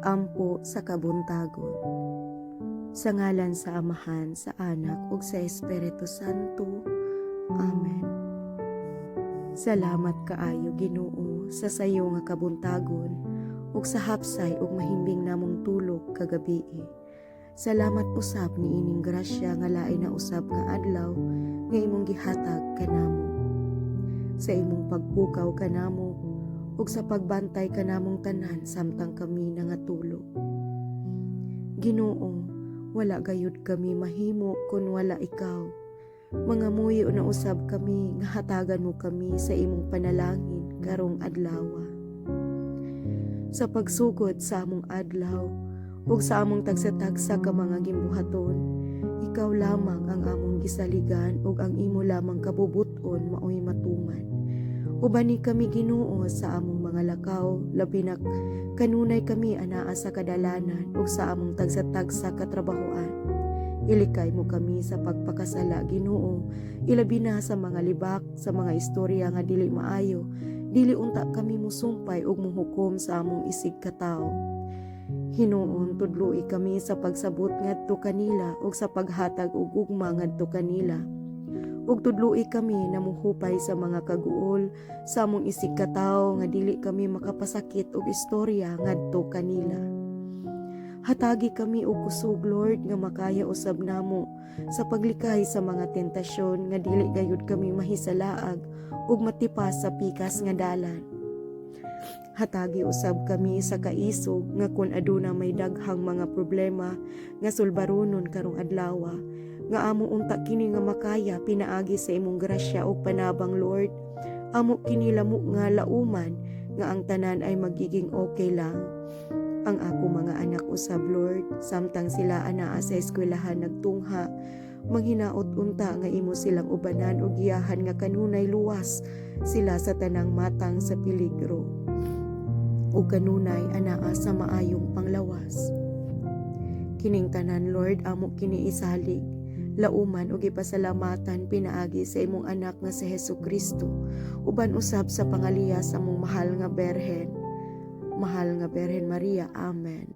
Pag-ampo sa kabuntagon. Sa ngalan sa Amahan, sa Anak, ug sa Espiritu Santo. Amen. Salamat kaayo, Ginoo, sa sayo nga kabuntagon ug sa hapsay ug mahimbing namong tulog kagabii. Salamat usab niining grasya nga lain na usab nga adlaw nga imong gihatag kanamo. Sa imong pagpukaw kanamo ug sa pagbantay kanamong tanan samtang kami nangatulog. Ginoo, wala gayud kami mahimo kun wala ikaw. Mangamuyo na usab kami nga hatagan mo kami sa imong panalangin karong adlawa. Sa pagsugod sa among adlaw ug sa among tagsa-tagsa ka mga gimbuhaton, ikaw lamang ang among gisaligan ug ang imo lamang kabubuton maoy matuman. Ubani kami, Ginoo, sa among mga lakaw, labi na kanunay kami anaa sa kadalanan ug sa among tagsa-tagsa ka trabahoan. Ilikay mo kami sa pagpakasala, Ginoo, ilabi na sa mga libak, sa mga istorya nga dili maayo. Dili unta kami musumpay ug muhukom sa among isig katawo. Hinuon, tudloi kami sa pagsabot ngadto kanila ug sa paghatag og gugma ngadto kanila. Ug tudloi kami na muhupay sa mga kaguol sa among isig katawo nga dili kami makapasakit og istorya ngadto kanila. Hatagi kami og kusog, Lord, nga makaya usab namo sa paglikay sa mga tentasyon nga dili gayud kami mahisalaag ug matipas sa pikas nga dalan. Hatagi usab kami sa kaisog nga kun aduna may daghang mga problema nga sulbaronon karong adlawa, nga amo unta kini nga makaya pinaagi sa imong grasya ug panabang, Lord. Amo kini lamo nga lauman nga ang tanan ay magiging okay lang. Ang ako mga anak usab, Lord, samtang sila anaa sa eskwelahan nagtungha, manghinaot unta nga imo silang ubanan ug giyahan nga kanunay luwas sila sa tanang matang sa peligro ug kanunay anaa sa maayong panglawas. Kining tanan, Lord, amo kini isalig, lauman ug ipasalamatan pinaagi sa imong anak nga si Hesus Kristo, uban usab sa pangaliya sa among mahal nga Berhen. Mahal nga Berhen Maria. Amen.